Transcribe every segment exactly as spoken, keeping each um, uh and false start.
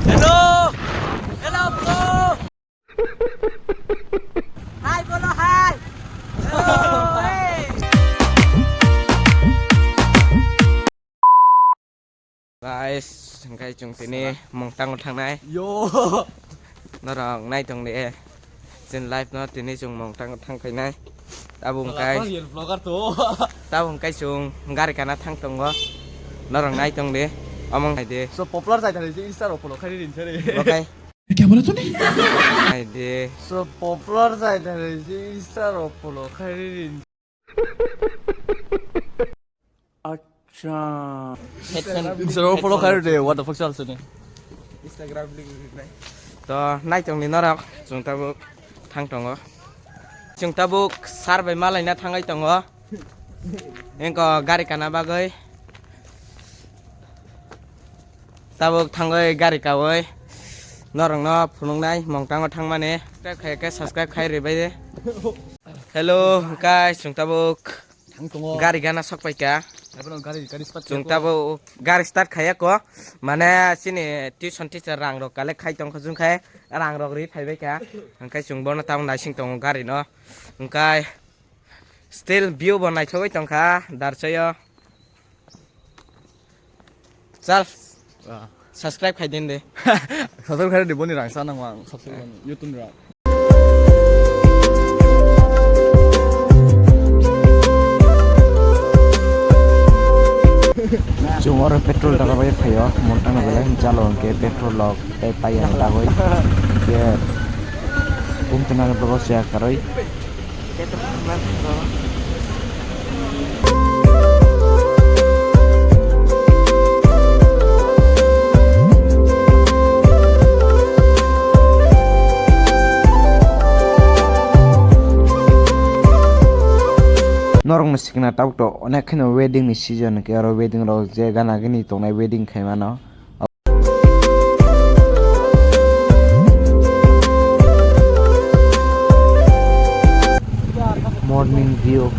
Hello! Hello, bro! Hi, bolo, hi! Hello, hey! Guys, hingkai chwng tini mungtango thangnai. Yo. Norok nai tong de. Chwng live no tini chwng mungtango thang khainai. Tabuk hingkai. Vlogger to. Tabuk hingkai chwng gari kana thang tongo. Norok nai tong de. Omong nai de. So popular jai thani Insta rok follow khai rin sari. Okai. Kya bola tune? Nai de. So popular jai thani Insta rok follow khai rin. Acha. Headphone. Instagram follow khai de, what the fuck chal sini? Instagram link nai. To nai tong ni norok, chwng tabuk thang tongo. Chwng tabuk sar bai malaina thangai tongo. Engko gari kana bagwi. Tabuk thangwi gari kawi. Norokno phunuknai mungtango thangmani. Subscribe khai khe subscribe khai ribai de. Hello, guys, chwng tabuk Thang tongo. Gari gana sok paikha. Abo no gari, gari start chwng khaiyako. Tabuk gari start khaiyako. Mane chini tuition teacher rang rok collect khai tongkha chwng khai rang rok ri phaibaikha. Hwnkhe chwng bono tabuk naising tongo gari no. Hwnkhe still view bo naithogwi tongkha darchaio. Chal. Ah. Subscribe khai din de. Subscribe khai de boni rang sa nang wang subscribe YouTube ra. Chwng oro petrol dala bai phaio, motang na belai jalo hwnkhe petrol rok tei paiya dagoi. Hwnkhe bumtana bogo chaya karwi. Norokno sikna tabuk to onek kheno wedding ni season hwnkhe oro wedding rok je gana gini tongnai wedding khaimano. Morning view.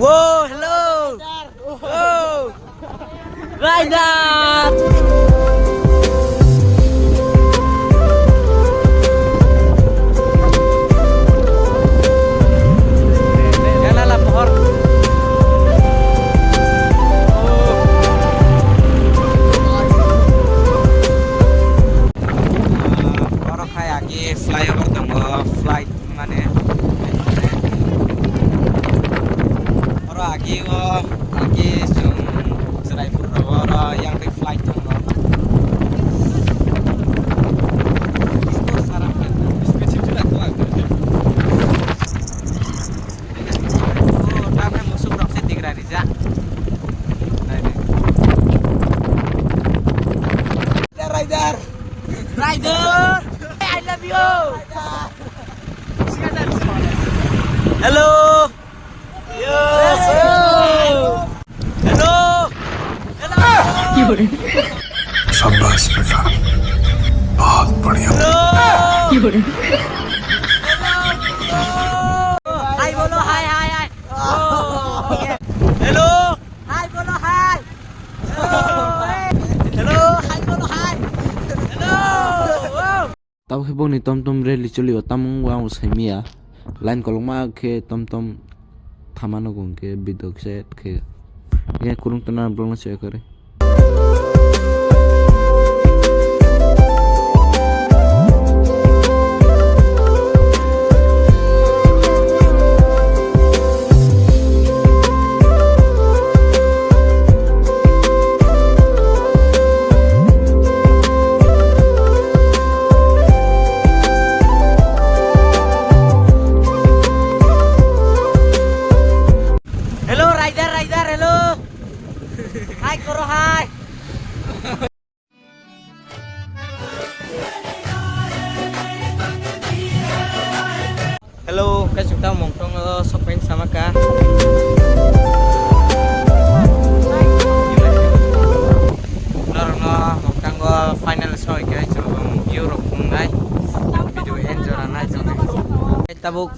Wow, hello. Oh. Rider. Yala la pohor. Oh. Oro khai agi flyover tongo, flight. Mane, oro agi o, agi chwng chwraipur rogo oro yang twi flight tongo. Isko sara khan. Isko chim chim lagto agto. O, tamne musuk rok se tigra rijak. Nai, nai. Rider, rider. Rider. I love you. Hello. Yes. Hello. Hello. शाबाश बेटा, बहुत बढ़िया। Hello. Hi, bolo, hi, hi, hi. Oh, okay. Hello. Hi, bolo, hi. Hello. Hello, hi, bolo, hi. Hello. Wow. Tabuk khe boni tom tom rally choli o, tamo wngbo ang bo saimanya. Line kolokma khe tom tom thama nugo hwnkhe bidok se khe. Hwnkhe kwrwng tongna borokno se kwrwi. Hello, rider, rider, hello. Hi, koro, hi. Hello, kaisuk ta mongtong o sokpeng sama ka. Tabuk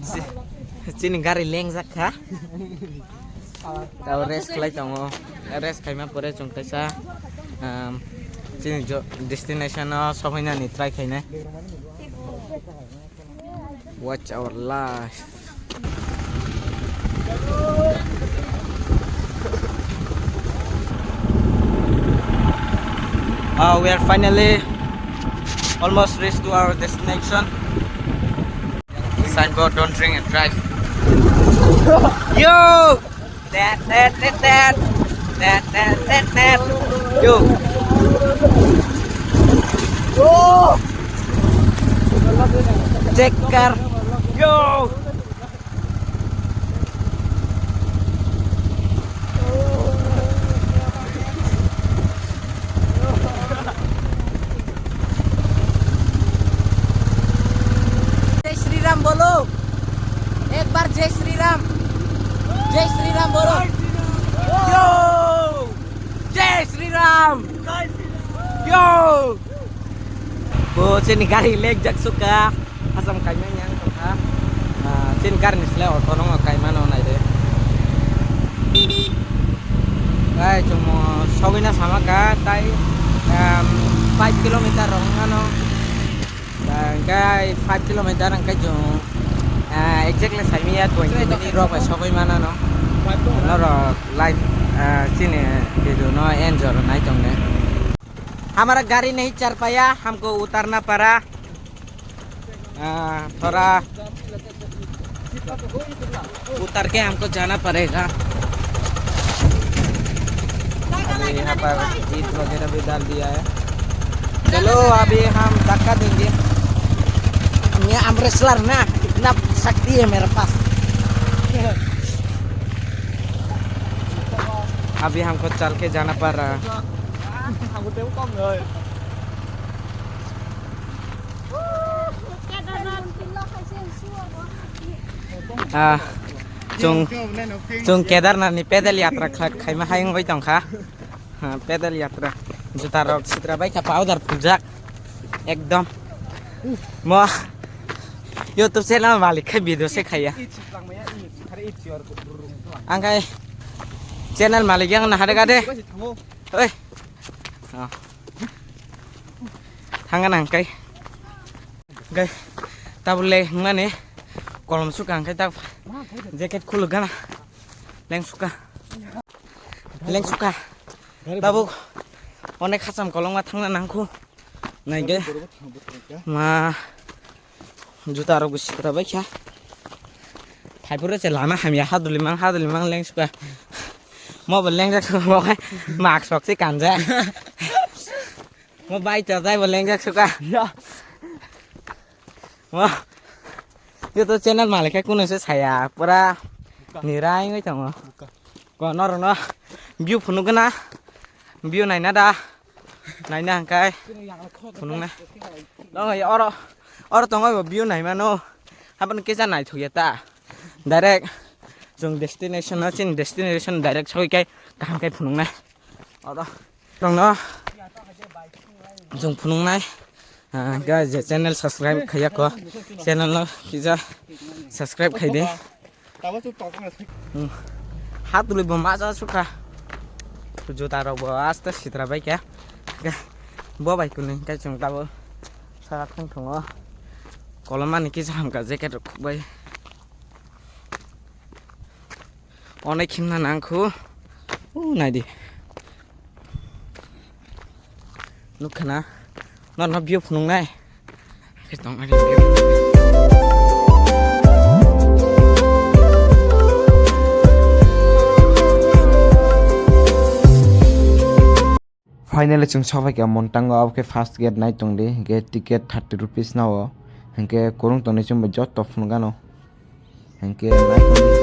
chi-, chini gari lengjak kha. Tabo rest khlai tongo. Rest khaima pore chwng kaisa, um, chini jo-, destination o sobainani try khainai. Watch our life. Uh, we are finally almost reached to our destination. Signboard, "Don't drink and drive." Yo! Tet, tet, tet, tet. Tet, tet, tet, tet. Yo. Check car. Yo. जय श्री राम बोलो, एक बार जय श्री राम, जय श्री राम बोलो। Yo! जय श्री Ram. Yo! Bo chini gari lengjak sukha. Asam kaimani ang tongkha. Ah, chini gari ni slai auto no kaimano naide. Gai chwng sogwina sama kha tai, um, five kilometer rok wngmano. Hingke five kilometer hingke chwng, ah, exactly saimanya twenty minute rok bai sogwi manano. Norok live, ah, chini video no enjoy nai tongnai. हमारा गाड़ी नहीं चल पाया, हमको उतरना पड़ा। आ, थोड़ा उतर के हमको जाना पड़ेगा। अभी यहाँ पर ईंट वगैरह भी डाल दिया है। चलो, अभी हम धक्का देंगे। मैं arm wrestler ना, इतना शक्ति है मेरे पास। अभी हमको चल के जाना पड़ रहा है। Ah, chwng, chwng Kedarnath ni pedal yatra kha-, khaima hai wngwi tongkha. Ha, pedal yatra. Juta rok sitra bai kha powder phunjak. Ekdom. Mo YouTube channel malik khai video se khaiya. Ang khai channel malik yang nahar gade. Oi. Oh. Thangna hingkai. Hingkai tabuk le hingmani kolom sukha hingkai tab jacket khuluk gana. Leng sukha. Leng sukha. Tabuk onek khacham kolongma thangna nangkhu. Naikhe ma juta rok bo sikra bai kha. Phaipuro se lama hamya haduli mang haduli mang leng sukha. Mo bo lengjak sukha mo khai mask rok se kanjak. Mo bai ta jai bo lengjak sukha. Ya. Mo. Yo to channel malik khai kuno se saya pura nirai ngai tongo. Ko norokno view phunukgwna, view naina da, naina hingkai phunukna. Nong oro, oro tongo view naimano, habani kisa naithokya ta. Direct chwng destination no, chini destination direct soi kai kaham kai phunuknai. Oro tongno chwng phunuknai. Ah, guys, je channel subscribe khaiya ko, channel no kisa subscribe khai de. Hmm. Hatuli bo maja sukha. Juta rok bo aste sitra bai kha. Bo bai kuni kai chwng tabo sa thang thungo. Kolomani kisa hamka jacket rok khuk bai. Onek himna nangkhu. U naidi. Nukha na. Norno view phunuknai. Khe tong ani view. Finally chwng sobai kha Montango, abo khe first gate nai tongdi, hingke ticket thirty rupees nao, hingke kwrwng tonwi chwng bai joto phunukgano. Hingke nai tongdi.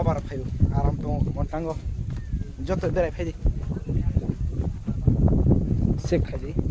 Abar phaio, aram tongo, montango. Joto berai phaidi. Check khaidi.